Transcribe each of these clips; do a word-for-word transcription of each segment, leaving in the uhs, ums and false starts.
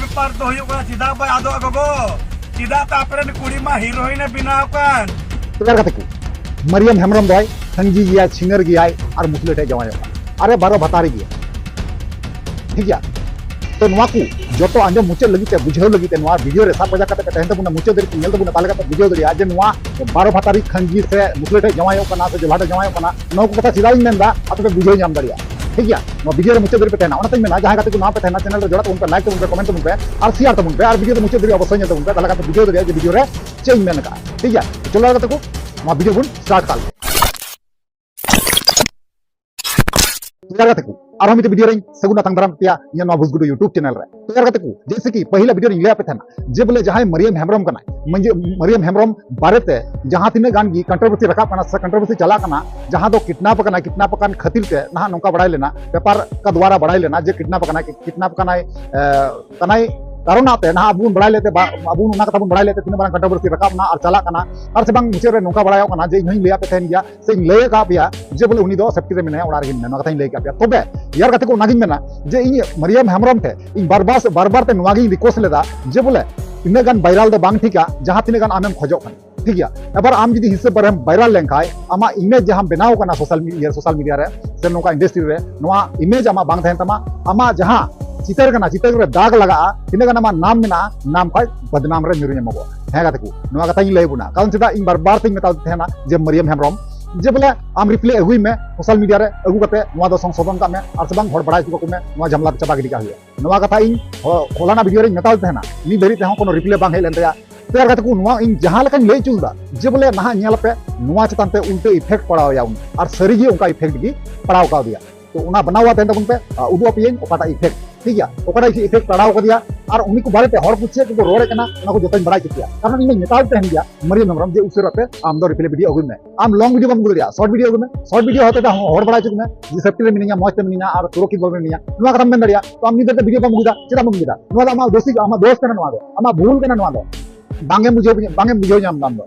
ᱵᱮᱯᱟᱨ ᱫᱚ ᱦᱩᱭᱩᱜ ᱠᱟᱱᱟ, ᱪᱮᱫᱟᱜ ᱵᱟᱭ ᱟᱫᱚᱜᱼᱟ ᱜᱚᱜᱚ? ᱪᱮᱫᱟᱜ ᱛᱚ ᱟᱯᱮᱨᱮᱱ ᱠᱩᱲᱤ ᱢᱟ ᱦᱤᱨᱳᱭᱤᱱ ᱮ ᱵᱮᱱᱟᱣ ᱠᱟᱱ? ᱛᱮᱭᱟᱨ ᱠᱟᱛᱮ ᱠᱚ, ᱢᱟᱨᱤᱭᱟᱢ ᱦᱮᱢᱵᱨᱚᱢ ᱫᱚᱭ ᱠᱷᱟᱹᱧᱡᱤ ᱜᱮᱭᱟᱭ, ᱪᱷᱤᱱᱟᱹᱨ ᱜᱮᱭᱟᱭ ᱟᱨ ᱢᱩᱥᱞᱟᱹ ᱴᱷᱮᱡ ᱡᱟᱶᱟᱭᱚᱜ ᱠᱟᱱᱟ᱾ ᱟᱨᱮ ᱵᱟᱨᱚ ᱵᱷᱟᱛᱟᱨᱤ ᱜᱮᱭᱟ, ᱴᱷᱤᱠ ᱜᱮᱭᱟ? ᱛᱚ ᱱᱚᱣᱟ ᱠᱚ ᱡᱚᱛᱚ ᱟᱸᱡᱚᱢ ᱢᱩᱪᱟᱹᱫ ᱞᱟᱹᱜᱤᱫ ᱛᱮ, ᱵᱩᱡᱷᱟᱹᱣ ᱞᱟᱹᱜᱤᱫ ᱛᱮ ᱱᱚᱣᱟ ᱵᱷᱤᱰᱤᱭᱳ ᱨᱮ ᱥᱟᱵ ᱠᱟᱡᱟᱠ ᱠᱟᱛᱮ ᱯᱮ ᱛᱟᱦᱮᱱ ᱛᱟᱵᱚᱱᱟ, ᱢᱩᱪᱟᱹᱫ ᱫᱷᱟᱹᱨᱤᱡ ᱯᱮ ᱧᱮᱞ ᱛᱟᱵᱚᱱᱟ, ᱛᱟᱦᱚᱞᱮ ᱠᱷᱟᱱ ᱯᱮ ᱵᱩᱡᱷᱟᱹᱣ ᱫᱟᱲᱮᱭᱟᱜᱼᱟ ᱡᱮ ᱱᱚᱣᱟ ᱵᱟᱨᱚ ᱵᱷᱟᱛᱟᱨᱤ ᱠᱷᱟᱹᱧᱡᱤ ᱥᱮ ᱢᱩᱥᱞᱟᱹ ᱴᱷᱮᱡ ᱡᱟᱶᱟᱭᱚᱜ ᱠᱟᱱᱟ ᱥᱮ ᱡᱚᱞᱦᱟ ᱴᱷᱮᱡ ᱡᱟᱶᱟᱭᱚᱜ ᱠᱟᱱᱟ, ᱱᱚᱣᱟ ᱠᱚ ᱠᱟᱛᱷᱟ ᱪᱮᱫᱟᱜ ᱤᱧ ᱢᱮᱱᱫᱟ, ᱟᱯᱮ ᱯᱮ ᱵᱩᱡᱷᱟᱹᱣ ᱧᱟᱢ ᱫᱟᱲᱮᱭᱟᱜᱼᱟ, ᱴᱷᱤᱠ ᱜᱮᱭᱟ? ᱱᱚᱣᱟ ᱵᱷᱤᱰᱤᱭᱳ ᱨᱮ ᱢᱩᱪᱟᱹᱫ ᱫᱷᱟᱹᱨᱤᱡ ᱯᱮ ᱛᱟᱦᱮᱱᱟ᱾ ᱚᱱᱟᱛᱮᱧ ᱢᱮᱱᱟ, ᱡᱟᱦᱟᱸᱭ ᱜᱟᱛᱮ ᱠᱚ ᱱᱟᱣᱟ ᱯᱮ ᱛᱟᱦᱮᱱᱟ, ᱪᱮᱱᱮᱞ ᱨᱮ ᱡᱚᱲᱟᱜ ᱛᱟᱵᱚᱱ ᱯᱮ, ᱞᱟᱭᱤᱠ ᱛᱟᱵᱚᱱ ᱯᱮ, ᱠᱚᱢᱮᱱᱴ ᱛᱟᱵᱚᱱ ᱯᱮ ᱟᱨ ᱥᱮᱭᱟᱨ ᱛᱟᱵᱚᱱ ᱯᱮ ᱟᱨ ᱵᱷᱤᱰᱤᱭᱳ ᱫᱚ ᱢᱩᱪᱟᱹᱫ ᱫᱷᱟᱹᱨᱤᱡ ᱚᱵᱚᱥᱥᱳᱭ ᱧᱮᱞ ᱛᱟᱵᱚᱱ ᱯᱮ, ᱛᱟᱦᱚᱞᱮ ᱠᱷᱟᱱ ᱯᱮ ᱵᱩᱡᱷᱟᱹᱣ ᱫᱟᱲᱮᱭᱟᱜᱼᱟ ᱡᱮ ᱵᱷᱤᱰᱤᱭᱳ ᱨᱮ ᱪᱮᱫ ᱤᱧ ᱢᱮᱱ ᱠᱟᱜᱼᱟ, ᱴᱷᱤᱠ ᱜᱮᱭᱟ? ᱪᱚᱞᱚ ᱜᱟᱛᱮ ᱠᱚ, ᱱᱚᱣᱟ ᱵᱷᱤᱰᱤᱭᱳ ᱵᱚᱱ ᱥᱴᱟᱨᱴ ᱠᱟᱜ ᱞᱮᱜᱮ᱾ ᱛᱮᱭᱟᱨ ᱜᱟᱛᱮ ᱠᱚ, ᱟᱨᱦᱚᱸ ᱢᱤᱫᱴᱮᱡ ᱵᱷᱤᱰᱤᱭᱳ ᱨᱮᱧ ᱥᱟᱹᱜᱩᱱ ᱟᱛᱟᱝ ᱫᱟᱨᱟᱢ ᱯᱮᱭᱟ ᱤᱧᱟᱹᱜ ᱱᱚᱣᱟ ᱵᱩᱥᱜᱩᱰᱩ YouTube ᱪᱮᱱᱮᱞ ᱨᱮ᱾ ᱛᱮᱭᱟᱨ ᱜᱟᱛᱮ ᱠᱚ, ᱡᱮᱭᱥᱮ ᱠᱤ ᱯᱟᱹᱦᱤᱞᱟ ᱵᱷᱤᱰᱤᱭᱳ ᱨᱮᱧ ᱞᱟᱹᱭᱟᱫ ᱯᱮ ᱛᱟᱦᱮᱱᱟ ᱡᱮ ᱵᱚᱞᱮ ᱡᱟᱦᱟᱸᱭ ᱢᱟᱨᱤᱭᱟᱢ ᱦᱮᱢᱵᱨᱚᱢ ᱠᱟᱱᱟᱭ, ᱢᱟᱹᱡᱷᱤ ᱢᱟᱨᱤᱭᱟᱢ ᱦᱮᱢᱵᱨᱚᱢ ᱵᱟᱨᱮᱛᱮ ᱡᱟᱦᱟᱸ ᱛᱤᱱᱟᱹᱜ ᱜᱟᱱ ᱜᱮ ᱠᱚᱱᱴᱨᱳᱵᱷᱟᱨᱥᱤ ᱨᱟᱠᱟᱵ ᱠᱟᱱᱟ ᱥᱮ ᱠᱚᱱᱴᱨᱳᱵᱷᱟᱨᱥᱤ ᱪᱟᱞᱟᱜ ᱠᱟᱱᱟ, ᱡᱟᱦᱟᱸ ᱫᱚ ᱠᱤᱰᱱᱟᱯ ᱟᱠᱟᱱᱟᱭ, ᱠᱤᱰᱱᱟᱯ ᱟᱠᱟᱱ ᱠᱷᱟᱹᱛᱤᱨ ᱛᱮ ᱱᱟᱦᱟᱜ ᱱᱚᱝᱠᱟ ᱵᱟᱲᱟᱭ ᱞᱮᱱᱟ, ᱯᱮᱯᱟᱨ ᱠᱟ ᱫᱣᱟᱨᱟ ᱵᱟᱲᱟᱭ ᱞᱮᱱᱟ ᱡᱮ ᱠᱤᱰᱱᱟᱯ ᱟᱠᱟᱱᱟᱭ, ᱠᱤᱰᱱᱟᱯ ᱟᱠᱟᱱᱟᱭ, ᱮ, ᱠᱟᱱᱟᱭ, ᱠᱟᱨᱚᱱ ᱟᱛᱮ ᱱᱟᱦᱟᱜ ᱟᱵᱚ ᱵᱚᱱ ᱵᱟᱲᱟᱭ ᱞᱮᱫ ᱛᱮ ᱵᱟ-, ᱟᱵᱚ ᱵᱚᱱ ᱚᱱᱟ ᱠᱟᱛᱷᱟ ᱵᱚᱱ ᱵᱟᱲᱟᱭ ᱞᱮᱫ ᱛᱮ ᱛᱤᱱᱟᱹᱜ ᱢᱟᱨᱟᱝ ᱠᱚᱱᱴᱨᱳᱵᱷᱟᱨᱥᱤ ᱨᱟᱠᱟᱵ ᱮᱱᱟ ᱟᱨ ᱪᱟᱞᱟᱜ ᱠᱟᱱᱟ, ᱟᱨ ᱥᱮ ᱵᱟᱝ ᱢᱩᱪᱟᱹᱫ ᱨᱮ ᱱᱚᱝᱠᱟ ᱵᱟᱲᱟᱭᱚᱜ ᱠᱟᱱᱟ ᱡᱮ ᱤᱧ ᱦᱚᱧ ᱞᱟᱹᱭᱟᱫ ᱯᱮ ᱛᱟᱦᱮᱱ ᱜᱮᱭᱟ ᱥᱮ ᱤᱧ ᱞᱟᱹᱭ ᱟᱠᱟᱫ ᱯᱮᱭᱟ ᱡᱮ ᱵᱚᱞᱮ ᱩᱱᱤ ᱫᱚ ᱥᱮᱯᱴᱤ ᱨᱮ ᱢᱮᱱᱟᱭᱟ, ᱚᱲᱟᱜ ᱨᱮᱜᱮ ᱢᱮᱱᱟᱭᱟ, ᱱᱚᱣᱟ ᱠᱟᱛᱷᱟᱧ ᱞᱟᱹᱭ ᱟᱠᱟᱫ ᱯᱮᱭᱟ᱾ ᱛᱚᱵᱮ ᱛᱮᱭᱟᱨ ᱜᱟᱛᱮ ᱠᱚ, ᱚᱱᱟᱜᱤᱧ ᱢᱮᱱᱟ ᱡᱮ ᱤᱧ ᱢᱟᱨᱤᱭᱟᱢ ᱦᱮᱢᱵᱨᱚᱢ ᱴᱷᱮᱱ ᱤᱧ ᱵᱟᱨ ᱵᱟᱨ, ᱵᱟᱨ ᱵᱟᱨ ᱛᱮ ᱱᱚᱣᱟᱜᱤᱧ ᱨᱤᱠᱩᱭᱮᱥᱴ ᱞᱮᱫᱟ ᱡᱮ ᱵᱚᱞᱮ ᱤᱱᱟᱹᱜ ᱜᱟᱱ ᱵᱷᱟᱭᱨᱟᱞ ᱫᱚ ᱵᱟᱝ ᱴᱷᱤᱠᱟ, ᱡᱟᱦᱟᱸ ᱛᱤᱱᱟᱹᱜ ᱜᱟᱱ ᱟᱢᱮᱢ ᱠᱷᱚᱡᱚᱜ ᱠᱟᱱᱟ, ᱴᱷᱤᱠ ᱜᱮᱭᱟ? ᱮᱵᱟᱨ ᱟᱢ ᱡᱩᱫᱤ ᱦᱤᱥᱟᱹᱵ ᱵᱟᱨᱮᱢ ᱵᱷᱟᱭᱨᱟᱞ ᱞᱮᱱᱠᱷᱟᱱ, ᱟᱢᱟᱜ ᱤᱢᱮᱡᱽ ᱡᱟᱦᱟᱸᱢ ᱵᱮᱱᱟᱣ ᱠᱟᱱᱟ ᱥᱳᱥᱟᱞ ᱢᱤᱰᱤᱭᱟ, ᱥᱳᱥᱟᱞ ᱢᱤᱰᱤᱭᱟ ᱨᱮ ᱥᱮ ᱱᱚᱝᱠᱟ ᱤᱱᱰᱟᱥᱴᱨᱤ ᱨᱮ, ᱱᱚᱣᱟ ᱤᱢᱮᱡᱽ ᱟᱢᱟᱜ ᱵᱟᱝ ᱛᱟᱦᱮᱱ ᱛᱟᱢᱟ᱾ ᱟᱢᱟᱜ ᱡᱟᱦᱟᱸ ᱪᱤᱛᱟᱹᱨ ᱠᱟᱱᱟ, ᱪᱤᱛᱟᱹᱨ ᱨᱮ ᱫᱟᱜᱽ ᱞᱟᱜᱟᱜᱼᱟ, ᱛᱤᱱᱟᱹᱜ ᱜᱟᱱ ᱟᱢᱟᱜ ᱱᱟᱢ ᱢᱮᱱᱟᱜᱼᱟ, ᱱᱟᱢ ᱠᱷᱚᱡ ᱵᱚᱫᱱᱟᱢ ᱨᱮ ᱧᱩᱨᱩ ᱧᱟᱢᱚᱜᱚᱜᱼᱟ᱾ ᱦᱮᱸ ᱜᱟᱛᱮ ᱠᱚ, ᱱᱚᱣᱟ ᱠᱟᱛᱷᱟᱧ ᱞᱟᱹᱭ ᱟᱵᱚᱱᱟ᱾ ᱠᱟᱨᱚᱱ ᱪᱮᱫᱟᱜ ᱤᱧ ᱵᱟᱨ ᱵᱟᱨ ᱛᱤᱧ ᱢᱮᱛᱟᱣ ᱫᱮ ᱛᱟᱦᱮᱱᱟ ᱡᱮ ᱢᱟᱨᱤᱭᱟᱢ ᱦᱮᱢᱵᱨᱚᱢ, ᱡᱮ ᱵᱚᱞᱮ ᱟᱢ ᱨᱤᱯᱞᱟᱭ ᱟᱹᱜᱩᱭ ᱢᱮ ᱥᱳᱥᱟᱞ ᱢᱤᱰᱤᱭᱟ ᱨᱮ, ᱟᱹᱜᱩ ᱠᱟᱛᱮ ᱱᱚᱣᱟ ᱫᱚ ᱥᱚᱝᱥᱳᱫᱷᱚᱱ ᱠᱟᱜ ᱢᱮ, ᱟᱨ ᱥᱮ ᱵᱟᱝ ᱦᱚᱲ ᱵᱟᱲᱟᱭ ᱦᱚᱪᱚ ᱠᱟᱠᱚ ᱢᱮ, ᱱᱚᱣᱟ ᱡᱷᱟᱢᱮᱞᱟ ᱫᱚ ᱪᱟᱵᱟ ᱜᱤᱰᱤ ᱠᱟᱜ ᱦᱩᱭᱩᱜᱼᱟ᱾ ᱱᱚᱣᱟ ᱠᱟᱛᱷᱟ ᱤᱧ ᱦᱚ-, ᱦᱚᱞᱟᱱᱟᱜ ᱵᱷᱤᱰᱤᱭᱳ ᱨᱮᱧ ᱢᱮᱛᱟᱣ ᱫᱮ ᱛᱟᱦᱮᱱᱟ, ᱱᱤᱛ ᱫᱷᱟᱹᱨᱤᱡ ᱛᱮᱦᱚᱸ ᱠᱳᱱᱳ ᱨᱤᱯᱞᱟᱭ ᱵᱟᱝ ᱦᱮᱡ ᱞᱮᱱ ᱛᱟᱭᱟ᱾ ᱛᱮᱭᱟᱨ ᱜᱟᱛᱮ ᱠᱚ, ᱱᱚᱣᱟ ᱤᱧ ᱡᱟᱦᱟᱸ ᱞᱮᱠᱟᱧ ᱞᱟᱹᱭ ᱦᱚᱪᱚ ᱞᱮᱫᱟ ᱡᱮ ᱵᱚᱞᱮ ᱱᱟᱦᱟᱜ ᱧᱮᱞ ᱯᱮ, ᱱᱚᱣᱟ ᱪᱮᱛᱟᱱ ᱛᱮ ᱩᱞᱴᱟᱹ ᱤᱯᱷᱮᱠᱴ ᱯᱟᱲᱟᱣ ᱟᱭᱟ ᱩᱱᱤ, ᱟᱨ ᱥᱟᱹᱨᱤ ᱜᱮ ᱚᱱᱠᱟ ᱤᱯᱷᱮᱠᱴ ᱜᱮ ᱯᱟᱲᱟᱣ ᱠᱟᱣᱫᱮᱭᱟ᱾ ᱛᱚ ᱚᱱᱟ ᱵᱮᱱᱟᱣ ᱠᱟᱛᱮ ᱛᱟᱵᱚᱱ ᱯᱮ, ᱟ, ᱩᱫᱩᱜ ᱟᱯᱮᱭᱟᱹᱧ ᱚᱠᱟᱴᱟᱜ ᱤᱯᱷᱮᱠᱴ, ᱴᱷᱤᱠ ᱜᱮᱭᱟ? ᱚᱠᱟᱴᱟᱜ ᱤᱯᱷᱮᱠᱴ ᱯᱟᱲᱟᱣ ᱠᱟᱫᱮᱭᱟ, ᱟᱨ ᱩᱱᱤ ᱠᱚ ᱵᱟᱨᱮᱛᱮ ᱦᱚᱲ ᱠᱚ ᱪᱮᱫ ᱠᱚᱠᱚ ᱨᱚᱲᱮᱫ ᱠᱟᱱᱟ, ᱚᱱᱟ ᱠᱚ ᱡᱚᱛᱚᱧ ᱵᱟᱲᱟᱭ ᱦᱚᱪᱚ ᱯᱮᱭᱟ᱾ ᱠᱟᱨᱚᱱ ᱤᱧ ᱫᱚᱧ ᱢᱮᱛᱟᱣ ᱛᱟᱦᱮᱱ ᱜᱮᱭᱟ ᱢᱟᱨᱤᱭᱟᱢ ᱦᱮᱢᱵᱨᱚᱢ ᱡᱮ ᱩᱥᱟᱹᱨᱟ ᱛᱮ ᱟᱢ ᱫᱚ ᱨᱤᱯᱞᱟᱭ ᱵᱷᱤᱰᱤᱭᱳ ᱟᱹᱜᱩᱭ ᱢᱮ, ᱟᱢ ᱞᱚᱝ ᱵᱷᱤᱰᱤᱭᱳ ᱵᱟᱢ ᱟᱹᱜᱩ ᱫᱟᱲᱮᱭᱟᱜᱼᱟ, ᱥᱚᱨᱴ ᱵᱷᱤᱰᱤᱭᱳ ᱟᱹᱜᱩᱭ ᱢᱮ, ᱥᱚᱨᱴ ᱵᱷᱤᱰᱤᱭᱳ ᱦᱚᱛᱮ ᱛᱮ ᱦᱚᱲ ᱵᱟᱲᱟᱭ ᱦᱚᱪᱚ ᱠᱚ ᱢᱮ ᱡᱮ ᱥᱮᱯᱴᱤ ᱨᱮ ᱢᱤᱱᱟᱹᱧᱟ, ᱢᱚᱡᱽ ᱛᱮ ᱢᱤᱱᱟᱹᱧᱟ ᱟᱨ ᱥᱩᱨᱚᱠᱷᱤᱛ ᱵᱷᱟᱵᱮ ᱢᱤᱱᱟᱹᱧᱟ᱾ ᱱᱚᱣᱟ ᱠᱟᱛᱷᱟᱢ ᱢᱮᱱ ᱫᱟᱲᱮᱭᱟᱜᱼᱟ᱾ ᱛᱚ ᱟᱢ ᱱᱤᱛ ᱫᱷᱟᱹᱵᱤᱡ ᱛᱮ ᱵᱷᱤᱰᱤᱭᱳ ᱵᱟᱢ ᱟᱹᱜᱩᱭᱮᱫᱟ, ᱪᱮᱫᱟᱜ ᱵᱟᱢ ᱟᱹᱜᱩᱭᱮᱫᱟ? ᱱᱚᱣᱟ ᱫᱚ ᱟᱢᱟᱜ ᱫᱳᱥ ᱠᱟᱱᱟ, ᱱᱚᱣᱟ ᱫᱚ ᱟᱢᱟᱜ ᱵᱷᱩᱞ ᱠᱟᱱᱟ, ᱱᱚᱣᱟ ᱫᱚ ᱵᱟᱝ ᱮᱢ ᱵᱩᱡᱷᱟᱹᱣ, ᱵᱟᱝ ᱮᱢ ᱵᱩᱡᱷᱟᱹᱣ ᱧᱟᱢ ᱫᱟ ᱟᱢ ᱫᱚ᱾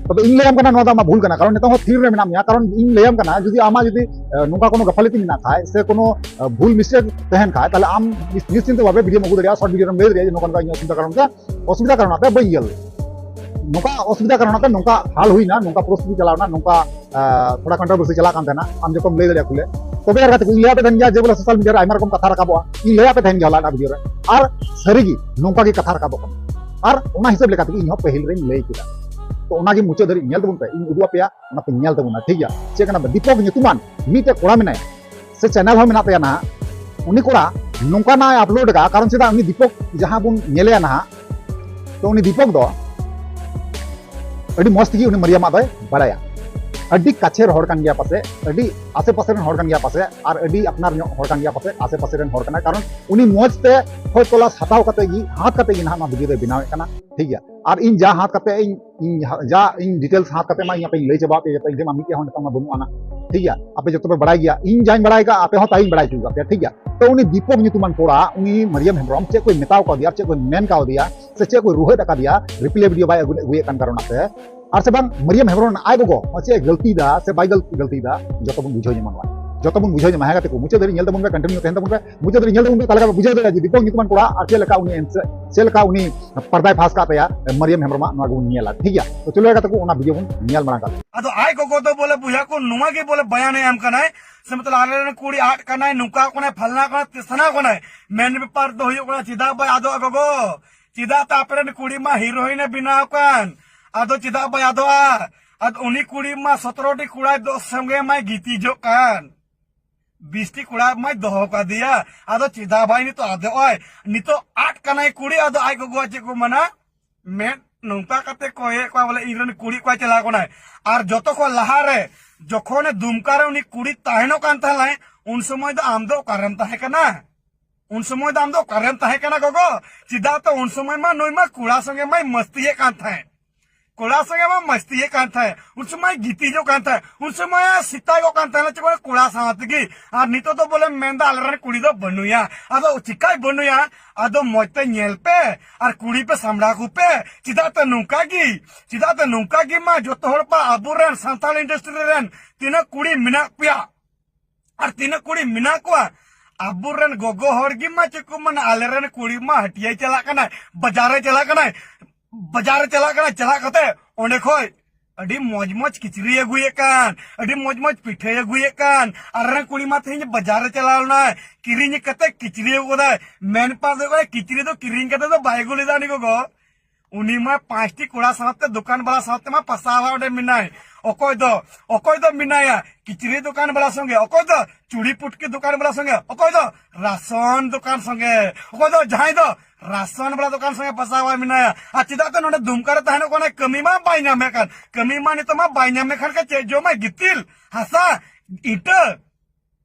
ᱛᱚᱵᱮ ᱤᱧ ᱞᱟᱹᱭᱟᱢ ᱠᱟᱱᱟ, ᱱᱚᱣᱟ ᱫᱚ ᱟᱢᱟᱜ ᱵᱷᱩᱞ ᱠᱟᱱᱟ, ᱠᱟᱨᱚᱱ ᱱᱤᱛᱚᱝ ᱦᱚᱸ ᱛᱷᱤᱨ ᱨᱮ ᱢᱮᱱᱟᱜ ᱢᱮᱭᱟ᱾ ᱠᱟᱨᱚᱱ ᱤᱧ ᱞᱟᱹᱭᱟᱢ ᱠᱟᱱᱟ, ᱡᱩᱫᱤ ᱟᱢᱟᱜ ᱡᱩᱫᱤ ᱱᱚᱝᱠᱟ ᱠᱳᱱᱳ ᱜᱟᱯᱷᱟᱞᱤᱛᱤ ᱢᱮᱱᱟᱜ ᱠᱷᱟᱡ ᱥᱮ ᱠᱳᱱᱳ ᱵᱷᱩᱞ ᱢᱤᱥᱴᱮᱠ ᱛᱟᱦᱮᱱ ᱠᱷᱟᱡ, ᱛᱟᱦᱞᱮ ᱟᱢ ᱱᱤᱥᱪᱤᱱᱛᱮ ᱵᱷᱟᱵᱮ ᱵᱷᱤᱰᱤᱭᱳᱢ ᱟᱹᱜᱩ ᱫᱟᱲᱮᱭᱟᱜᱼᱟ, ᱥᱚᱨᱴ ᱵᱷᱤᱰᱤᱭᱳ ᱨᱮᱢ ᱞᱟᱹᱭ ᱫᱟᱲᱮᱭᱟᱜᱼᱟ ᱡᱮ ᱱᱚᱝᱠᱟ ᱱᱚᱝᱠᱟ ᱤᱧᱟᱹᱜ ᱚᱥᱩᱵᱤᱫᱷᱟ ᱠᱟᱨᱚᱱ ᱛᱮ, ᱚᱥᱩᱵᱤᱫᱷᱟ ᱠᱟᱨᱚᱱ ᱛᱮ ᱵᱟᱹᱧ ᱧᱮᱞ ᱞᱮᱫᱟ, ᱱᱚᱝᱠᱟ ᱚᱥᱩᱵᱤᱫᱷᱟ ᱠᱟᱨᱚᱱ ᱛᱮ ᱱᱚᱝᱠᱟ ᱦᱟᱞ ᱦᱩᱭᱱᱟ, ᱱᱚᱝᱠᱟ ᱯᱚᱨᱤᱥᱛᱷᱤᱛᱤ ᱪᱟᱞᱟᱣᱱᱟ, ᱱᱚᱝᱠᱟ ᱛᱷᱚᱲᱟ ᱠᱚᱱᱴᱨᱳᱵᱷᱟᱨᱥᱤ ᱪᱟᱞᱟᱜ ᱠᱟᱱ ᱛᱟᱦᱮᱱᱟ, ᱟᱢ ᱡᱚᱠᱷᱚᱱ ᱞᱟᱹᱭ ᱫᱟᱲᱮᱭᱟᱜᱼᱟ ᱠᱷᱩᱞᱮ, ᱛᱚᱵᱮ ᱟᱨ ᱠᱟᱛᱮ ᱤᱧ ᱞᱟᱹᱭᱟᱫ ᱯᱮ ᱛᱟᱦᱮᱱ ᱜᱮᱭᱟ ᱡᱮ ᱵᱚᱞᱮ ᱥᱳᱥᱟᱞ ᱢᱤᱰᱤᱭᱟ ᱨᱮ ᱟᱭᱢᱟ ᱨᱚᱠᱚᱢ ᱠᱟᱛᱷᱟ ᱨᱟᱠᱟᱵᱚᱜᱼᱟ, ᱤᱧ ᱞᱟᱹᱭᱟᱫ ᱯᱮ ᱛᱟᱦᱮᱱ ᱜᱮᱭᱟ ᱦᱚᱞᱟᱱᱟᱜ ᱵᱷᱤᱰᱤᱭᱳ ᱨᱮ, ᱟᱨ ᱥᱟᱹᱨᱤᱜᱮ ᱱᱚᱝᱠᱟ ᱜᱮ ᱠᱟᱛᱷᱟ ᱨᱟᱠᱟᱵᱚᱜ ᱠᱟᱱᱟ᱾ ᱟᱨ ᱚᱱᱟ ᱦᱤᱥᱟᱹᱵ ᱞᱮᱠᱟ ᱛᱮᱜᱮ ᱤᱧ ᱦᱚᱸ ᱯᱟᱹᱦᱤᱞ ᱨᱮᱧ ᱞᱟᱹᱭ ᱠᱮᱫᱟ᱾ ᱛᱚ ᱚᱱᱟᱜᱮ ᱢᱩᱪᱟᱹᱫ ᱫᱷᱟᱹᱨᱤᱡ ᱧᱮᱞ ᱛᱟᱵᱚᱱ ᱯᱮ, ᱤᱧ ᱩᱫᱩᱜ ᱟᱯᱮᱭᱟ, ᱚᱱᱟ ᱯᱮ ᱧᱮᱞ ᱛᱟᱵᱚᱱᱟ, ᱴᱷᱤᱠ ᱜᱮᱭᱟ? ᱪᱮᱫ ᱠᱟᱱᱟ ᱫᱤᱯᱚᱠ ᱧᱩᱛᱩᱢᱟᱱ ᱢᱤᱫᱴᱮᱡ ᱠᱚᱲᱟ ᱢᱮᱱᱟᱭᱟ, ᱥᱮ ᱪᱮᱱᱮᱞ ᱦᱚᱸ ᱢᱮᱱᱟᱜ ᱛᱟᱭᱟ ᱱᱟᱦᱟᱜ, ᱩᱱᱤ ᱠᱚᱲᱟ ᱱᱚᱝᱠᱟᱱᱟᱜ ᱮ ᱟᱯᱞᱳᱰ ᱟᱠᱟᱫᱼᱟ, ᱠᱟᱨᱚᱱ ᱪᱮᱫᱟᱜ ᱩᱱᱤ ᱫᱤᱯᱚᱠ ᱡᱟᱦᱟᱸ ᱵᱚᱱ ᱧᱮᱞᱮᱭᱟ ᱱᱟᱦᱟᱜ, ᱛᱚ ᱩᱱᱤ ᱫᱤᱯᱚᱠ ᱫᱚ ᱟᱹᱰᱤ ᱢᱚᱡᱽ ᱛᱮᱜᱮ ᱩᱱᱤ ᱢᱟᱨᱤᱭᱟᱢᱟᱜ ᱫᱚᱭ ᱵᱟᱲᱟᱭᱟ, ᱟᱹᱰᱤ ᱠᱟᱪᱷᱮᱨ ᱦᱚᱲ ᱠᱟᱱ ᱜᱮᱭᱟ ᱯᱟᱥᱮ, ᱟᱹᱰᱤ ᱟᱥᱮ ᱯᱟᱥᱮ ᱨᱮᱱ ᱦᱚᱲ ᱠᱟᱱ ᱜᱮᱭᱟ ᱯᱟᱥᱮ, ᱟᱨ ᱟᱹᱰᱤ ᱟᱯᱱᱟᱨ ᱧᱚᱜ ᱦᱚᱲ ᱠᱟᱱ ᱜᱮᱭᱟ ᱯᱟᱥᱮ, ᱟᱥᱮ ᱯᱟᱥᱮ ᱨᱮᱱ ᱦᱚᱲ ᱠᱟᱱᱟᱭ, ᱠᱟᱨᱚᱱ ᱩᱱᱤ ᱢᱚᱡᱽ ᱛᱮ ᱦᱚᱭ ᱛᱚᱞᱟᱥ ᱦᱟᱛᱟᱣ ᱠᱟᱛᱮ ᱜᱮ, ᱦᱟᱛ ᱠᱟᱛᱮ ᱜᱮ ᱱᱟᱦᱟᱜ ᱱᱚᱣᱟ ᱵᱷᱤᱰᱤᱭᱳ ᱫᱚᱭ ᱵᱮᱱᱟᱣᱮᱫ ᱠᱟᱱᱟ, ᱴᱷᱤᱠ ᱜᱮᱭᱟ? ᱟᱨ ᱤᱧ ᱡᱟ ᱦᱟᱛ ᱠᱟᱛᱮ ᱤᱧ, ᱤᱧ ᱡᱟ ᱤᱧ ᱰᱤᱴᱮᱞᱥ ᱦᱟᱛ ᱠᱟᱛᱮ ᱢᱟ ᱤᱧ ᱟᱯᱮᱧ ᱞᱟᱹᱭ ᱪᱟᱵᱟ ᱟᱯᱮ, ᱡᱚᱛᱚ ᱤᱧ ᱴᱷᱮᱱ ᱢᱟ ᱢᱤᱫᱴᱮᱡ ᱦᱚᱸ ᱱᱤᱛᱚᱝ ᱢᱟ ᱵᱟᱹᱱᱩᱜ ᱟᱱᱟ, ᱴᱷᱤᱠ ᱜᱮᱭᱟ? ᱟᱯᱮ ᱡᱚᱛᱚ ᱯᱮ ᱵᱟᱲᱟᱭ ᱜᱮᱭᱟ, ᱤᱧ ᱡᱟᱧ ᱵᱟᱲᱟᱭ ᱦᱚᱪᱚ ᱟᱯᱮᱭᱟ, ᱴᱷᱤᱠ ᱜᱮᱭᱟ? ᱛᱚ ᱩᱱᱤ ᱫᱤᱯᱚᱠ ᱧᱩᱛᱩᱢᱟᱱ ᱠᱚᱲᱟ, ᱩᱱᱤ ᱢᱟᱨᱤᱭᱟᱢ ᱦᱮᱢᱵᱨᱚᱢ ᱪᱮᱫ ᱠᱚᱭ ᱢᱮᱛᱟᱣ ᱠᱟᱣᱫᱮᱭᱟ, ᱪᱮᱫ ᱠᱚᱭ ᱢᱮᱱ ᱠᱟᱣᱫᱮᱭᱟ, ᱥᱮ ᱪᱮᱫ ᱠᱚᱭ ᱨᱩᱦᱮᱫ ᱟᱠᱟᱫᱮᱭᱟ, ᱨᱤᱯᱞᱟᱭ ᱵᱷᱤᱰᱤᱭᱳ ᱵᱟᱭ ᱟᱹᱜᱩ, ᱟᱹᱜᱩᱭᱮᱫ ᱠᱟᱱ ᱠᱟᱨᱚᱱ ᱛᱮ, ᱟᱨ ᱥᱮ ᱵᱟᱝ ᱢᱟᱨᱤᱭᱟᱢ ᱦᱮᱢᱵᱨᱚᱢ ᱟᱡ ᱜᱚᱜᱚ ᱦᱚᱸ ᱪᱮᱫ ᱮ ᱜᱟᱹᱞᱛᱤᱭᱮᱫᱟ ᱥᱮ ᱵᱟᱭ ᱜᱟᱹᱞ-, ᱜᱟᱹᱞᱛᱤᱭᱮᱫᱟ, ᱡᱚᱛᱚ ᱵᱚᱱ ᱵᱩᱡᱷᱟᱹᱣ ᱧᱟᱢᱟ ᱱᱚᱣᱟ, ᱡᱚᱛᱚ ᱵᱚᱱ ᱵᱩᱡᱷᱟᱹᱣ ᱧᱟᱢᱟ᱾ ᱦᱮᱸ ᱜᱟᱛᱮ ᱠᱚ, ᱢᱩᱪᱟᱹᱫ ᱫᱷᱟᱹᱨᱤᱡ ᱧᱮᱞ ᱛᱟᱵᱚᱱ ᱯᱮ, ᱠᱚᱱᱴᱤᱱᱤᱭᱩ ᱛᱟᱦᱮᱱ ᱛᱟᱵᱚᱱ ᱯᱮ, ᱢᱩᱪᱟᱹᱫ ᱫᱷᱟᱹᱨᱤᱡ ᱧᱮᱞ ᱛᱟᱵᱚᱱ ᱯᱮ, ᱛᱟᱦᱞᱮ ᱠᱷᱟᱱ ᱵᱩᱡᱷᱟᱹᱣ ᱫᱟᱲᱮᱭᱟᱜᱼᱟ ᱡᱮ ᱫᱤᱯᱚᱠ ᱧᱩᱛᱩᱢᱟᱱ ᱠᱚᱲᱟ ᱟᱨ ᱪᱮᱫ ᱞᱮᱠᱟ ᱩᱱᱤ ᱮᱱᱥᱮ-, ᱪᱮᱫ ᱞᱮᱠᱟ ᱩᱱᱤ ᱯᱟᱨᱫᱟᱭ ᱯᱷᱟᱥ ᱠᱟᱜ ᱛᱟᱭᱟ ᱢᱟᱨᱤᱭᱟᱢ ᱦᱮᱢᱵᱨᱚᱢᱟᱜ, ᱱᱚᱣᱟ ᱜᱮᱵᱚᱱ ᱧᱮᱞᱟ, ᱴᱷᱤᱠ ᱜᱮᱭᱟ? ᱛᱚ ᱪᱚᱞᱚ ᱜᱟᱛᱮ ᱠᱚ, ᱚᱱᱟ ᱵᱷᱤᱰᱤᱭᱳ ᱵᱚᱱ ᱧᱮᱞ ᱢᱟᱲᱟᱝ ᱠᱟᱜ ᱞᱮᱜᱮ᱾ ᱟᱫᱚ ᱟᱡ ᱜᱚᱜᱚ ᱫᱚ ᱵᱚᱞᱮ ᱵᱚᱭᱦᱟ ᱠᱚ ᱱᱚᱣᱟ ᱜᱮ ᱵᱚᱞᱮ ᱵᱟᱭᱟᱱᱮ ᱮᱢ ᱠᱟᱱᱟᱭ, ᱥᱮ ᱢᱚᱛᱞᱚᱵ ᱟᱞᱮ ᱨᱮᱱ ᱠᱩᱲᱤ ᱟᱫ ᱠᱟᱱᱟᱭ, ᱱᱚᱝᱠᱟ ᱠᱟᱱᱟᱭ, ᱯᱷᱟᱞᱱᱟ ᱠᱟᱱᱟᱭ, ᱛᱤᱥᱟᱱᱟ ᱠᱟᱱᱟᱭ᱾ ᱢᱮᱱ ᱵᱮᱯᱟᱨ ᱫᱚ ᱦᱩᱭᱩᱜ ᱠᱟᱱᱟ ᱪᱮᱫᱟᱜ ᱵᱟᱭ ᱟᱫᱚᱜᱼᱟ ᱜᱚᱜᱚ? ᱪᱮᱫᱟᱜ ᱛᱮ ᱟᱯᱮ ᱨᱮᱱ ᱠᱩᱲᱤ ᱢᱟ ᱦᱤᱨᱳᱭᱤᱱ ᱮ ᱵᱮᱱᱟᱣ ᱠᱟᱱ, ᱟᱫᱚ ᱪᱮᱫᱟᱜ ᱵᱟᱭ ᱟᱫᱚᱜᱼᱟ? ᱟᱫᱚ ᱩᱱᱤ ᱠᱩᱲᱤ ᱢᱟ ᱥᱚᱛᱨᱚ ᱴᱤ ᱠᱚᱲᱟ ᱫᱚ ᱥᱚᱸᱜᱮ ᱢᱟᱭ ᱜᱤᱛᱤᱡᱚᱜ ᱠᱟᱱ, ᱵᱤᱥ ᱴᱤ ᱠᱚᱲᱟ ᱢᱟᱭ ᱫᱚᱦᱚ ᱠᱟᱫᱮᱭᱟ, ᱟᱫᱚ ᱪᱮᱫᱟᱜ ᱵᱟᱭ ᱱᱤᱛᱚᱜ ᱟᱫᱚᱜ ᱟᱭ? ᱱᱤᱛᱚᱜ ᱟᱫ ᱠᱟᱱᱟᱭ ᱠᱩᱲᱤ, ᱟᱫᱚ ᱟᱡ ᱜᱚᱜᱚᱣᱟᱜ ᱪᱮᱫ ᱠᱚ ᱢᱟᱱᱟ? ᱢᱮᱫ ᱱᱚᱝᱠᱟ ᱠᱟᱛᱮ ᱠᱚᱭᱮᱫ ᱠᱚᱣᱟ ᱵᱚᱞᱮ ᱤᱧ ᱨᱮᱱ ᱠᱩᱲᱤ ᱚᱠᱟᱭ ᱪᱟᱞᱟᱣ ᱠᱟᱱᱟᱭ᱾ ᱟᱨ ᱡᱚᱛᱚ ᱠᱷᱚᱱ ᱞᱟᱦᱟ ᱨᱮ ᱡᱚᱠᱷᱚᱱᱮ ᱫᱩᱢᱠᱟ ᱨᱮ ᱩᱱᱤ ᱠᱩᱲᱤ ᱛᱟᱦᱮᱱᱚᱜ ᱠᱟᱱ ᱛᱟᱦᱮᱸ ᱞᱟᱭ, ᱩᱱ ᱥᱚᱢᱚᱭ ᱫᱚ ᱟᱢ ᱫᱚ ᱚᱠᱟᱨᱮᱢ ᱛᱟᱦᱮᱸ ᱠᱟᱱᱟ? ᱩᱱ ᱥᱚᱢᱚᱭ ᱫᱚ ᱟᱢ ᱫᱚ ᱚᱠᱟᱨᱮᱢ ᱛᱟᱦᱮᱸ ᱠᱟᱱᱟ ᱜᱚᱜᱚ? ᱪᱮᱫᱟᱜ ᱛᱚ ᱩᱱ ᱥᱚᱢᱚᱭ ᱢᱟ ᱱᱩᱭ ᱢᱟ ᱠᱚᱲᱟ ᱥᱚᱸᱜᱮ ᱢᱟᱭ ᱢᱟᱹᱥᱛᱤᱭᱮᱫ ᱠᱟᱱ ᱛᱟᱦᱮᱸᱫ᱾ ᱠᱚᱲᱟ ᱥᱚᱸᱜᱮ ᱢᱟ ᱢᱟᱥᱛᱤᱭᱮᱫ ᱠᱟᱱ ᱛᱟᱦᱮᱸᱫ, ᱩᱱ ᱥᱚᱢᱚᱭ ᱜᱤᱛᱤᱡᱚᱜ ᱠᱟᱱ ᱛᱟᱦᱮᱸᱫ, ᱩᱱ ᱥᱚᱢᱚᱭ ᱥᱮᱛᱟᱜᱚᱜ ᱠᱟᱱ ᱛᱟᱦᱮᱸᱫ ᱪᱮ ᱠᱚᱲᱟ ᱥᱟᱶ ᱛᱮᱜᱮ᱾ ᱟᱨ ᱱᱤᱛᱚᱜ ᱫᱚ ᱵᱚᱞᱮ ᱢᱮᱱᱫᱟ ᱟᱞᱮᱨᱮᱱ ᱠᱩᱲᱤ ᱫᱚ ᱵᱟᱹᱱᱩᱭᱟ᱾ ᱟᱫᱚ ᱪᱤᱠᱟᱭ ᱵᱟᱹᱱᱩᱭᱟ? ᱟᱫᱚ ᱢᱚᱡᱽ ᱛᱮ ᱧᱮᱞ ᱯᱮ ᱟᱨ ᱠᱩᱲᱤ ᱯᱮ ᱥᱟᱢᱵᱲᱟᱣ ᱠᱚᱯᱮ᱾ ᱪᱮᱫᱟᱜ ᱛᱮ ᱱᱚᱝᱠᱟ ᱜᱮ? ᱪᱮᱫᱟᱜ ᱛᱮ ᱱᱚᱝᱠᱟ ᱜᱮ ᱢᱟ ᱡᱚᱛᱚ ᱦᱚᱲ ᱯᱟ ᱟᱵᱚᱨᱮᱱ ᱥᱟᱱᱛᱟᱲ ᱤᱱᱰᱟᱥᱴᱨᱤ ᱨᱮᱱ ᱛᱤᱱᱟᱹᱜ ᱠᱩᱲᱤ ᱢᱮᱱᱟᱜ ᱯᱮᱭᱟ ᱟᱨ ᱛᱤᱱᱟᱹᱜ ᱠᱩᱲᱤ ᱢᱮᱱᱟᱜ ᱠᱚᱣᱟ, ᱟᱵᱚᱨᱮᱱ ᱜᱚᱜᱚ ᱦᱚᱲ ᱜᱮ ᱢᱟ ᱪᱮᱫ ᱠᱚ ᱢᱮᱱᱟ, ᱟᱞᱮᱨᱮᱱ ᱠᱩᱲᱤ ᱢᱟ ᱦᱟᱹᱴᱤᱭᱟᱹᱭ ᱪᱟᱞᱟᱜ ᱠᱟᱱᱟᱭ, ᱵᱟᱡᱟᱨᱮ ᱪᱟᱞᱟᱜ ᱠᱟᱱᱟᱭ, ᱵᱟᱡᱟᱨᱮ ᱪᱟᱞᱟᱜ ᱠᱟᱱᱟᱭ, ᱪᱟᱞᱟᱜ ᱠᱟᱛᱮ ᱚᱸᱰᱮ ᱠᱷᱚᱡ ᱟᱹᱰᱤ ᱢᱚᱡᱽ ᱢᱚᱡᱽ ᱠᱤᱪᱨᱤᱭ ᱟᱹᱜᱩᱭᱮᱫ ᱠᱟᱱ, ᱟᱹᱰᱤ ᱢᱚᱡᱽ ᱢᱚᱡᱽ ᱯᱤᱴᱷᱟᱹᱭ ᱟᱹᱜᱩᱭᱮᱫ ᱠᱟᱱ᱾ ᱟᱨ ᱨᱮᱱ ᱠᱩᱲᱤ ᱢᱟ ᱛᱮᱦᱮᱧ ᱵᱟᱡᱟᱨ ᱨᱮ ᱪᱟᱞᱟᱣ ᱞᱮᱱᱟᱭ, ᱠᱤᱨᱤᱧ ᱠᱟᱛᱮ ᱠᱤᱪᱨᱤᱭ ᱟᱹᱜᱩ ᱠᱟᱫᱟᱭ᱾ ᱢᱮᱱ ᱯᱟᱨ ᱫᱚ ᱦᱩᱭᱩᱜ ᱠᱟᱱᱟ, ᱠᱤᱪᱨᱤ ᱫᱚ ᱠᱤᱨᱤᱧ ᱠᱟᱛᱮ ᱫᱚ ᱵᱟᱭ ᱟᱹᱜᱩ ᱞᱮᱫᱟ ᱩᱱᱤ ᱜᱚᱜᱚ᱾ ᱩᱱᱤ ᱢᱟ ᱯᱟᱸᱪᱴᱤ ᱠᱚᱲᱟ ᱥᱟᱶᱛᱮ, ᱫᱚᱠᱟᱱ ᱵᱟᱞᱟ ᱥᱟᱶᱛᱮ ᱢᱟ ᱯᱟᱥᱟᱣᱟ ᱚᱸᱰᱮ ᱢᱮᱱᱟᱭ᱾ ᱚᱠᱚᱭ ᱫᱚ, ᱚᱠᱚᱭ ᱫᱚ ᱢᱮᱱᱟᱭᱟ ᱠᱤᱪᱨᱤ ᱫᱚᱠᱟᱱ ᱵᱟᱞᱟ ᱥᱚᱸᱜᱮ, ᱚᱠᱚᱭ ᱫᱚ ᱪᱩᱲᱤ ᱯᱩᱴᱠᱤ ᱫᱚᱠᱟᱱ ᱵᱟᱞᱟ ᱥᱚᱸᱜᱮ, ᱚᱠᱚᱭ ᱫᱚ ᱨᱟᱥᱚᱱ ᱫᱚᱠᱟᱱ ᱥᱚᱸᱜᱮ, ᱚᱠᱚᱭ ᱫᱚ ᱡᱟᱦᱟᱸᱭ ᱫᱚ ᱨᱟᱥᱚᱱ ᱵᱟᱞᱟ ᱫᱚᱠᱟᱱ ᱥᱚᱸᱜᱮ ᱯᱟᱥᱟᱣᱟ ᱢᱮᱱᱟᱭᱟ᱾ ᱟᱨ ᱪᱮᱫᱟᱜ ᱛᱮ ᱱᱚᱰᱮ ᱫᱩᱢᱠᱟ ᱨᱮ ᱛᱟᱦᱮᱱᱚᱜ ᱠᱟᱱᱟᱭ, ᱠᱟᱹᱢᱤ ᱢᱟ ᱵᱟᱭ ᱧᱟᱢᱮᱫ ᱠᱟᱱ, ᱠᱟᱹᱢᱤ ᱢᱟ ᱱᱤᱛᱚᱜ ᱢᱟ ᱵᱟᱭ ᱧᱟᱢᱮᱫ ᱠᱷᱟᱱ ᱪᱮᱫ ᱡᱚᱢᱟᱭ? ᱜᱤᱛᱤᱞ, ᱦᱟᱥᱟ, ᱤᱴᱟᱹ᱾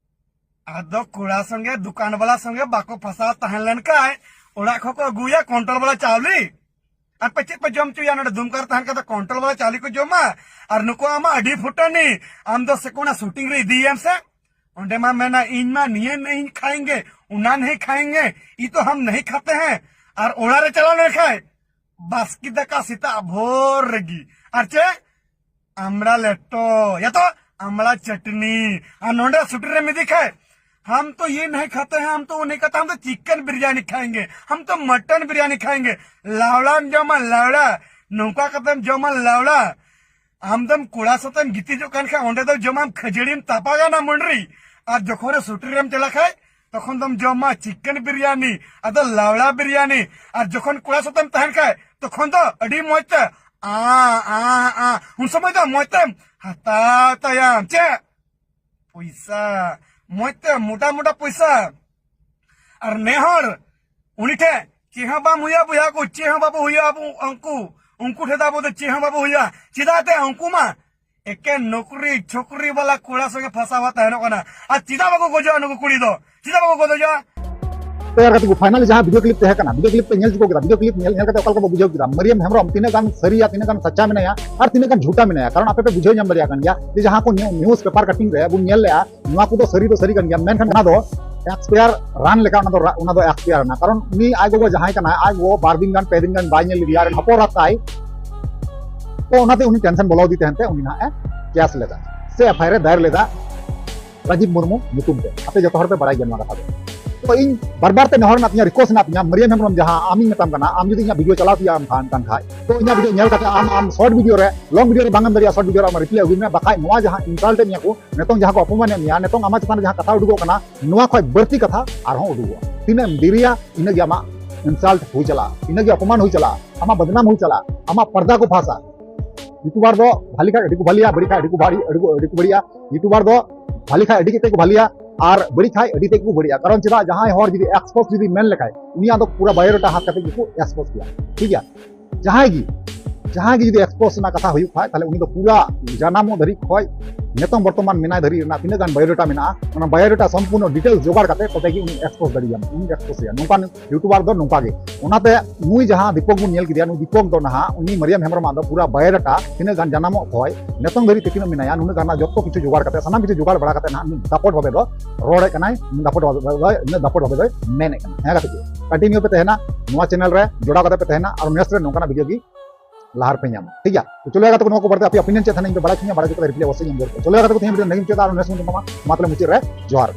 ᱟᱫᱚ ᱠᱚᱲᱟ ᱥᱚᱸᱜᱮ, ᱫᱚᱠᱟᱱ ᱵᱟᱞᱟ ᱥᱚᱸᱜᱮ ᱵᱟᱠᱚ ᱯᱷᱟᱥᱟᱣ ᱛᱟᱦᱮᱸ ᱞᱮᱱ ᱠᱷᱟᱡ, ᱚᱲᱟᱜ ᱠᱷᱚᱱ ᱠᱚ ᱟᱹᱜᱩᱭᱟ ᱠᱚᱱᱴᱨᱚᱞ ᱵᱟᱞᱟ ᱪᱟᱣᱞᱮ᱾ ᱟᱨ ᱯᱮ ᱪᱮᱫ ᱯᱮ ᱡᱚᱢ ᱦᱚᱪᱚᱭᱟ? ᱱᱚᱰᱮ ᱫᱩᱢᱠᱟ ᱨᱮ ᱛᱟᱦᱮᱱ ᱠᱟᱛᱮ ᱠᱚᱱᱴᱨᱚᱞ ᱵᱟᱞᱟ ᱪᱟᱣᱞᱮ ᱠᱚ ᱡᱚᱢᱟ? ᱟᱨ ᱱᱩᱠᱩ ᱟᱢᱟᱜ ᱟᱹᱰᱤ ᱯᱷᱩᱴᱟᱹᱱᱤ, ᱟᱢ ᱫᱚ ᱥᱮ ᱠᱚ ᱚᱱᱟ ᱥᱩᱴᱤᱝ ᱨᱮ ᱤᱫᱤᱭᱮᱢ ᱥᱮ᱾ ᱚᱸᱰᱮ ᱢᱟ ᱢᱮᱱᱟ, "ᱤᱧ ᱢᱟ ᱱᱤᱭᱟᱹ ᱱᱟᱦᱤ ᱠᱷᱟᱭᱮᱝᱜᱮ, ᱚᱱᱟ ᱱᱟᱦᱤ ᱠᱷᱟᱭᱮᱝᱜᱮ, ᱤ ᱛᱚ ᱦᱟᱢ ᱱᱟᱦᱤ ᱠᱷᱟᱛᱮ ᱦᱮᱸ᱾" ᱟᱨ ᱚᱲᱟᱜ ᱨᱮ ᱪᱟᱞᱟᱣ ᱞᱮᱱᱠᱷᱟᱡ ᱵᱟᱥᱠᱮ ᱫᱟᱠᱟ ᱥᱮᱛᱟᱜ ᱵᱷᱳᱨ ᱨᱮᱜᱮ᱾ ᱟᱨ ᱪᱮᱫ? ᱟᱢᱲᱟ ᱞᱮᱴᱚ, ᱭᱟ ᱛᱚ ᱟᱢᱲᱟ ᱪᱟᱴᱱᱤ᱾ ᱟᱨ ᱱᱚᱰᱮ ᱥᱩᱴᱤᱝ ᱨᱮᱢ ᱤᱫᱤ ᱠᱷᱟᱡ, "ᱦᱟᱢ ᱛᱚ ᱭᱮ ᱱᱟᱦᱤ ᱠᱷᱟᱛᱮ ᱦᱮᱸ, ᱦᱟᱢ ᱛᱚ ᱣᱳ ᱱᱟᱦᱤ ᱠᱷᱟᱛᱮ, ᱦᱟᱢ ᱛᱚ ᱪᱤᱠᱮᱱ ᱵᱤᱨᱭᱟᱱᱤ ᱠᱷᱟᱭᱮᱝᱜᱮ, ᱦᱟᱢ ᱛᱚ ᱢᱚᱴᱚᱱ ᱵᱤᱨᱭᱟᱱᱤ ᱠᱷᱟᱭᱮᱝᱜᱮ᱾" ᱞᱟᱣᱲᱟᱢ ᱡᱚᱢᱟ ᱞᱟᱣᱲᱟ, ᱱᱚᱝᱠᱟ ᱠᱟᱛᱮᱢ ᱡᱚᱢᱟ ᱞᱟᱣᱲᱟ᱾ ᱟᱢ ᱫᱚᱢ ᱠᱚᱲᱟ ᱥᱟᱛᱮᱢ ᱜᱤᱛᱤᱡᱚᱜ ᱠᱟᱱ ᱠᱷᱟᱱ ᱚᱸᱰᱮ ᱫᱚ ᱡᱚᱢᱟᱢ ᱠᱷᱟᱹᱡᱟᱹᱲᱤᱢ ᱛᱟᱯᱟᱜᱟ ᱱᱟ ᱢᱩᱱᱰᱨᱤ᱾ ᱟᱨ ᱡᱚᱠᱷᱚᱱ ᱨᱮ ᱥᱩᱴᱤᱝ ᱨᱮᱢ ᱪᱟᱞᱟᱜ ᱠᱷᱟᱡ, ᱛᱚᱠᱷᱚᱱ ᱫᱚᱢ ᱡᱚᱢᱟ ᱪᱤᱠᱮᱱ ᱵᱤᱨᱭᱟᱱᱤ, ᱟᱫᱚ ᱞᱟᱣᱲᱟ ᱵᱤᱨᱭᱟᱱᱤ᱾ ᱟᱨ ᱡᱚᱠᱷᱚᱱ ᱠᱚᱲᱟ ᱥᱟᱛᱮᱢ ᱛᱟᱦᱮᱱ ᱠᱷᱟᱡ, ᱛᱚᱠᱷᱚᱱ ᱫᱚ ᱟᱹᱰᱤ ᱢᱚᱡᱽ ᱛᱮ ᱟ, ᱟ, ᱟ, ᱩᱱ ᱥᱚᱢᱚᱭ ᱫᱚ ᱢᱚᱡᱽ ᱛᱮᱢ ᱦᱟᱛᱟᱣ ᱛᱟᱭᱟᱢ᱾ ᱪᱮᱫ? ᱯᱚᱭᱥᱟ᱾ ᱢᱚᱡᱽ ᱛᱮ ᱢᱚᱴᱟ ᱢᱚᱴᱟ ᱯᱚᱭᱥᱟ᱾ ᱟᱨ ᱱᱮ ᱦᱚᱲ ᱩᱱᱤ ᱴᱷᱮᱡ ᱪᱮᱫ ᱦᱚᱸ ᱵᱟᱢ ᱦᱩᱭᱩᱜᱼᱟ ᱵᱚᱭᱦᱟ ᱠᱚ, ᱪᱮᱫ ᱦᱚᱸ ᱵᱟᱵᱚ ᱦᱩᱭᱩᱜᱼᱟ ᱟᱵᱚ, ᱩᱱᱠᱩ, ᱩᱱᱠᱩ ᱴᱷᱮᱡ ᱫᱚ ᱟᱵᱚ ᱫᱚ ᱪᱮᱫ ᱦᱚᱸ ᱵᱟᱵᱚ ᱦᱩᱭᱩᱜᱼᱟ᱾ ᱪᱮᱫᱟᱜ ᱛᱮ ᱩᱱᱠᱩ ᱢᱟ ᱮᱠᱮᱱ ᱱᱚᱠᱨᱤ ᱪᱷᱚᱠᱨᱤ ᱵᱟᱞᱟ ᱠᱚᱲᱟ ᱥᱚᱸᱜᱮ ᱯᱷᱟᱥᱟᱣᱟ ᱛᱟᱦᱮᱱᱚᱜ ᱠᱟᱱᱟ᱾ ᱟᱨ ᱪᱮᱫᱟᱜ ᱵᱟᱠᱚ ᱜᱚᱡᱚᱜᱼᱟ ᱱᱩᱠᱩ ᱠᱩᱲᱤ ᱫᱚ? ᱪᱮᱫᱟᱜ ᱵᱟᱠᱚ ᱜᱚᱡᱚᱜᱼᱟ? ᱛᱮᱭᱟᱨ ᱠᱟᱛᱮ ᱠᱚ ᱯᱷᱟᱭᱱᱟᱞ ᱡᱟᱦᱟᱸ ᱵᱷᱤᱰᱤᱭᱳ ᱠᱞᱤᱯ ᱛᱟᱦᱮᱸ ᱠᱟᱱᱟ, ᱵᱷᱤᱰᱤᱭᱳ ᱠᱞᱤᱯ ᱯᱮ ᱧᱮᱞ ᱪᱩᱠᱟᱹᱣ ᱠᱮᱫᱟ, ᱵᱷᱤᱰᱤᱭᱳ ᱠᱞᱤᱯ ᱧᱮᱞ ᱧᱮᱞ ᱠᱟᱛᱮ ᱚᱠᱟ ᱞᱮᱠᱟ ᱵᱚ ᱵᱩᱡᱷᱟᱹᱣ ᱠᱮᱫᱟ, ᱢᱟᱹᱨᱤᱭᱟᱢ ᱦᱮᱢᱵᱨᱚᱢ ᱛᱤᱱᱟᱹᱜ ᱜᱟᱱ ᱥᱟᱹᱨᱤᱭᱟ, ᱛᱤᱱᱟᱹᱜ ᱜᱟᱱ ᱥᱟᱪᱪᱟ ᱢᱮᱱᱟᱭᱟ ᱟᱨ ᱛᱤᱱᱟᱹᱜ ᱜᱟᱱ ᱡᱷᱩᱴᱟ ᱢᱮᱱᱟᱭᱟ? ᱠᱟᱨᱚᱱ ᱟᱯᱮ ᱯᱮ ᱵᱩᱡᱷᱟᱹᱣ ᱧᱟᱢ ᱫᱟᱲᱮᱭᱟᱜ ᱠᱟᱱ ᱜᱮᱭᱟ ᱡᱮ ᱡᱟᱦᱟᱸ ᱠᱚ ᱱᱤᱭᱩᱡᱽ ᱯᱮᱯᱟᱨ ᱠᱟᱴᱤᱝ ᱨᱮ ᱵᱚᱱ ᱧᱮᱞ ᱞᱮᱜᱼᱟ, ᱱᱚᱣᱟ ᱠᱚᱫᱚ ᱥᱟᱹᱨᱤ ᱫᱚ ᱥᱟᱹᱨᱤ ᱠᱟᱱ ᱜᱮᱭᱟ, ᱢᱮᱱᱠᱷᱟᱱ ᱚᱱᱟ ᱫᱚ ᱮᱠᱥᱯᱟᱭᱟᱨ ᱨᱟᱱ ᱞᱮᱠᱟ ᱚᱱᱟ ᱫᱚ ᱨᱟ-, ᱚᱱᱟ ᱫᱚ ᱮᱠᱥᱯᱟᱭᱟᱨ ᱮᱱᱟ᱾ ᱠᱟᱨᱚᱱ ᱩᱱᱤ ᱟᱡ ᱜᱚᱜᱚ ᱡᱟᱦᱟᱸᱭ ᱠᱟᱱᱟᱭ, ᱟᱡ ᱜᱚᱜᱚ ᱵᱟᱨ ᱫᱤᱱ ᱜᱟᱱ ᱯᱮ ᱫᱤᱱ ᱜᱟᱱ ᱵᱟᱭ ᱧᱮᱞ ᱞᱮᱫᱮᱭᱟ, ᱟᱨ ᱦᱚᱯᱚᱱ ᱮᱨᱟ ᱛᱟᱭ᱾ ᱛᱚ ᱚᱱᱟᱛᱮ ᱩᱱᱤ ᱴᱮᱱᱥᱚᱱ ᱵᱚᱞᱚ ᱟᱫᱮ ᱛᱟᱦᱮᱱ ᱛᱮ ᱩᱱᱤ ᱱᱟᱦᱟᱜ ᱮ ᱠᱮᱥ ᱞᱮᱫᱟ, ᱥᱮ ᱮᱯᱷ ᱟᱭ ᱟᱨ ᱮ ᱫᱟᱭᱮᱨ ᱞᱮᱫᱟ ᱨᱟᱡᱤᱵ ᱢᱩᱨᱢᱩ ᱧᱩᱛᱩᱢ ᱛᱮ᱾ ᱟᱯᱮ ᱡᱚᱛᱚ ᱦᱚᱲ ᱯᱮ ᱵᱟᱲᱟᱭ ᱜᱮᱭᱟ ᱱᱚᱣᱟ ᱠᱟᱛᱷᱟ ᱫᱚ᱾ ᱛᱚ ᱤᱧ ᱵᱟᱨ ᱵᱟᱨ ᱛᱮ ᱱᱮᱦᱚᱨ ᱢᱮᱱᱟᱜ ᱛᱤᱧᱟ, ᱨᱤᱠᱣᱮᱥᱴ ᱢᱮᱱᱟᱜ ᱛᱤᱧᱟ, ᱢᱟᱹᱨᱤᱭᱟᱢ ᱦᱮᱢᱵᱨᱚᱢ ᱡᱟᱦᱟᱸ ᱟᱢᱤᱧ ᱢᱮᱛᱟᱢ ᱠᱟᱱᱟ, ᱟᱢ ᱡᱩᱫᱤ ᱤᱧᱟᱹᱜ ᱵᱷᱤᱰᱤᱭᱳ ᱪᱟᱞᱟᱣ ᱛᱤᱭᱟᱹᱜ ᱟᱢ ᱠᱷᱟᱱ, ᱠᱟᱱ ᱠᱷᱟᱡ, ᱛᱚ ᱤᱧᱟᱹᱜ ᱵᱷᱤᱰᱤᱭᱳ ᱧᱮᱞ ᱠᱟᱛᱮ ᱟᱢ, ᱟᱢ ᱥᱚᱨᱴ ᱵᱷᱤᱰᱤᱭᱳ ᱨᱮ, ᱞᱚᱝ ᱵᱷᱤᱰᱤᱭᱳ ᱨᱮ ᱵᱟᱝ ᱮᱢ ᱫᱟᱲᱮᱭᱟᱜᱼᱟ, ᱥᱚᱨᱴ ᱵᱷᱤᱰᱤᱭᱳ ᱨᱮ ᱟᱢᱟᱜ ᱨᱤᱯᱞᱟᱭ ᱟᱹᱜᱩᱭ ᱢᱮ, ᱵᱟᱠᱷᱟᱡ ᱱᱚᱣᱟ ᱡᱟᱦᱟᱸ ᱤᱱᱥᱟᱞᱴ ᱮᱫ ᱢᱮᱭᱟ ᱠᱚ, ᱱᱤᱛᱚᱝ ᱡᱟᱦᱟᱸ ᱠᱚ ᱚᱯᱚᱢᱟᱱ ᱮᱫ ᱢᱮᱭᱟ, ᱱᱤᱛᱚᱝ ᱟᱢᱟᱜ ᱪᱮᱛᱟᱱ ᱨᱮ ᱡᱟᱦᱟᱸ ᱠᱟᱛᱷᱟ ᱩᱰᱩᱠᱚᱜ ᱠᱟᱱᱟ, ᱱᱚᱣᱟ ᱠᱷᱚᱡ ᱵᱟᱹᱲᱛᱤ ᱠᱟᱛᱷᱟ ᱟᱨᱦᱚᱸ ᱩᱰᱩᱠᱚᱜᱼᱟ᱾ ᱛᱤᱱᱟᱹᱜ ᱮᱢ ᱫᱮᱨᱤᱭᱟ, ᱤᱱᱟᱹᱜ ᱜᱮ ᱟᱢᱟᱜ ᱤᱱᱥᱟᱞᱴ ᱦᱩᱭ ᱪᱟᱞᱟᱜᱼᱟ, ᱤᱱᱟᱹᱜ ᱜᱮ ᱚᱯᱚᱢᱟᱱ ᱦᱩᱭ ᱪᱟᱞᱟᱜᱼᱟ, ᱟᱢᱟᱜ ᱵᱚᱫᱱᱟᱢ ᱦᱩᱭ ᱪᱟᱞᱟᱜᱼᱟ, ᱟᱢᱟᱜ ᱯᱚᱨᱫᱟ ᱠᱚ ᱯᱷᱟᱥᱟ᱾ ᱤᱭᱩᱴᱩᱵᱟᱨ ᱫᱚ ᱵᱷᱟᱞᱤ ᱠᱷᱟᱡ ᱟᱹᱰᱤ ᱠᱚ ᱵᱷᱟᱞᱤᱭᱟ, ᱵᱟᱹᱲᱤᱡ ᱠᱷᱟᱡ ᱟᱹᱰᱤ ᱠᱚ ᱵᱟᱹᱲᱤᱡ, ᱟᱹᱰᱤ ᱠᱚ, ᱟᱹᱰᱤ ᱠᱚ ᱵᱟᱹᱲᱤᱡᱟ᱾ ᱤᱭᱩᱴᱩᱵᱟᱨ ᱫᱚ ᱵᱷᱟᱞᱤ ᱠᱷᱟᱡ ᱟᱹᱰᱤ ᱛᱮᱫ ᱠᱚ ᱵᱷᱟᱞᱤᱭᱟ, ᱟᱨ ᱵᱟᱹᱲᱤᱡ ᱠᱷᱟᱡ ᱟᱹᱰᱤ ᱛᱮᱫ ᱠᱚ ᱵᱟᱹᱲᱤᱡᱟ᱾ ᱠᱟᱨᱚᱱ ᱪᱮᱫᱟᱜ? ᱡᱟᱦᱟᱸᱭ ᱦᱚᱲ ᱡᱩᱫᱤ ᱮᱠᱥᱯᱳᱡᱽ ᱡᱩᱫᱤ ᱢᱮᱱ ᱞᱮᱠᱷᱟᱡ, ᱩᱱᱤᱭᱟᱜ ᱫᱚ ᱯᱩᱨᱟᱹ ᱵᱟᱭᱳᱰᱟᱴᱟ ᱦᱟᱛ ᱠᱟᱛᱮ ᱜᱮᱠᱚ ᱮᱠᱥᱯᱳᱡᱽ ᱜᱮᱭᱟ, ᱴᱷᱤᱠ ᱜᱮᱭᱟ? ᱡᱟᱦᱟᱸᱭ ᱜᱮ, ᱡᱟᱦᱟᱸᱭ ᱜᱮ ᱡᱩᱫᱤ ᱮᱠᱥᱯᱳᱡᱽ ᱨᱮᱱᱟᱜ ᱠᱟᱛᱷᱟ ᱦᱩᱭᱩᱜ ᱠᱷᱟᱡ, ᱛᱟᱦᱞᱮ ᱩᱱᱤ ᱫᱚ ᱯᱩᱨᱟᱹ ᱡᱟᱱᱟᱢᱚᱜ ᱫᱷᱟᱹᱨᱤᱡ ᱠᱷᱚᱡ ᱱᱤᱛᱚᱝ ᱵᱚᱨᱛᱚᱢᱟᱱ ᱢᱮᱱᱟᱭ ᱫᱷᱟᱹᱨᱤᱡ ᱨᱮᱱᱟᱜ ᱛᱤᱱᱟᱹᱜ ᱜᱟᱱ ᱵᱟᱭᱳᱰᱟᱴᱟ ᱢᱮᱱᱟᱜᱼᱟ, ᱚᱱᱟ ᱵᱟᱭᱳᱰᱟᱴᱟ ᱥᱚᱢᱯᱩᱨᱱᱚ ᱰᱤᱴᱮᱞᱥ ᱡᱚᱜᱟᱲ ᱠᱟᱛᱮ ᱛᱚᱵᱮ ᱜᱮ ᱩᱱᱤ ᱮᱠᱥᱯᱳᱡᱽ ᱫᱟᱲᱮᱭᱟᱢᱟ, ᱩᱱᱤ ᱮᱠᱥᱯᱳᱡᱽ ᱮᱭᱟ᱾ ᱱᱚᱝᱠᱟᱱ ᱤᱭᱩᱴᱩᱵᱟᱨ ᱫᱚ ᱱᱚᱝᱠᱟ ᱜᱮ᱾ ᱚᱱᱟᱛᱮ ᱱᱩᱭ ᱡᱟᱦᱟᱸ ᱫᱤᱯᱚᱠ ᱵᱚᱱ ᱧᱮᱞ ᱠᱮᱫᱮᱭᱟ, ᱱᱩᱭ ᱫᱤᱯᱚᱠ ᱫᱚ ᱱᱟᱦᱟᱜ ᱩᱱᱤ ᱢᱟᱹᱨᱤᱭᱟᱢ ᱦᱮᱢᱵᱨᱚᱢᱟᱜ ᱫᱚ ᱯᱩᱨᱟᱹ ᱵᱟᱭᱳᱰᱟᱴᱟ, ᱛᱤᱱᱟᱹᱜ ᱜᱟᱱ ᱡᱟᱱᱟᱢᱚᱜ ᱠᱷᱚᱡ ᱱᱤᱛᱚᱝ ᱫᱷᱟᱹᱨᱤᱡ ᱛᱮ ᱛᱤᱱᱟᱹᱜ ᱢᱮᱱᱟᱭᱟ, ᱱᱩᱱᱟᱹᱜ ᱜᱟᱱ ᱨᱮᱱᱟᱜ ᱡᱚᱛᱚ ᱠᱤᱪᱷᱩ ᱡᱚᱜᱟᱲ ᱠᱟᱛᱮ, ᱥᱟᱱᱟᱢ ᱠᱤᱪᱷᱩ ᱡᱚᱜᱟᱲ ᱵᱟᱲᱟ ᱠᱟᱛᱮ ᱱᱟᱦᱟᱜ ᱱᱩᱭ ᱫᱟᱯᱚᱴ ᱵᱷᱟᱵᱮ ᱫᱚ ᱨᱚᱲᱮᱫ ᱠᱟᱱᱟᱭ, ᱫᱟᱯᱚᱴ ᱵᱷᱟᱵᱮ ᱫᱚᱭ, ᱫᱟᱯᱚᱴ ᱵᱷᱟᱵᱮ ᱫᱚᱭ ᱢᱮᱱᱮᱫ ᱠᱟᱱᱟ᱾ ᱦᱮᱸ ᱜᱟᱛᱮ ᱠᱚ, ᱠᱚᱱᱴᱤᱱᱤᱭᱩ ᱯᱮ ᱛᱟᱦᱮᱱᱟ ᱱᱚᱣᱟ ᱪᱮᱱᱮᱞ ᱨᱮ, ᱡᱚᱲᱟᱣ ᱠᱟᱛᱮ ᱯᱮ ᱛᱟᱦᱮᱱᱟ, ᱟᱨ ᱱᱮᱠᱥᱴ ᱨᱮ ᱱᱚᱝᱠᱟᱱᱟᱜ ᱵᱷᱤᱰᱤᱭᱳ ᱜᱮ ᱞᱟᱦᱟ ᱨᱮᱯᱮ ᱧᱟᱢᱟ, ᱴᱷᱤᱠ ᱜᱮᱭᱟ? ᱛᱚ ᱪᱚᱞᱚ ᱜᱟᱛᱮ ᱠᱚ, ᱱᱚᱣᱟ ᱠᱚ ᱵᱟᱨᱮᱛᱮ ᱟᱯᱮᱭᱟᱜ ᱚᱯᱤᱱᱤᱭᱚᱱ ᱪᱮᱫ ᱛᱟᱦᱮᱱᱟ, ᱤᱧ ᱯᱮ ᱵᱟᱲᱟᱭ ᱦᱚᱪᱚᱧᱟ, ᱵᱟᱲᱟᱭ ᱦᱚᱪᱚ ᱠᱟᱛᱮ ᱨᱤᱯᱞᱟᱭ ᱚᱵᱚᱥᱥᱳᱭ ᱮᱢ ᱨᱩᱣᱟᱹᱲ ᱯᱮ᱾ ᱪᱚᱞᱚ ᱜᱟᱛᱮ ᱠᱚ, ᱛᱮᱦᱮᱧ ᱵᱷᱤᱰᱤᱭᱳ ᱱᱚᱰᱮ ᱜᱮᱧ ᱢᱩᱪᱟᱹᱫᱟ, ᱟᱨ ᱱᱮᱠᱥᱴ ᱧᱟᱯᱟᱢᱟ, ᱢᱟ ᱛᱟᱦᱞᱮ ᱢᱩᱪᱟᱹᱫ ᱨᱮ ᱡᱚᱦᱟᱨ᱾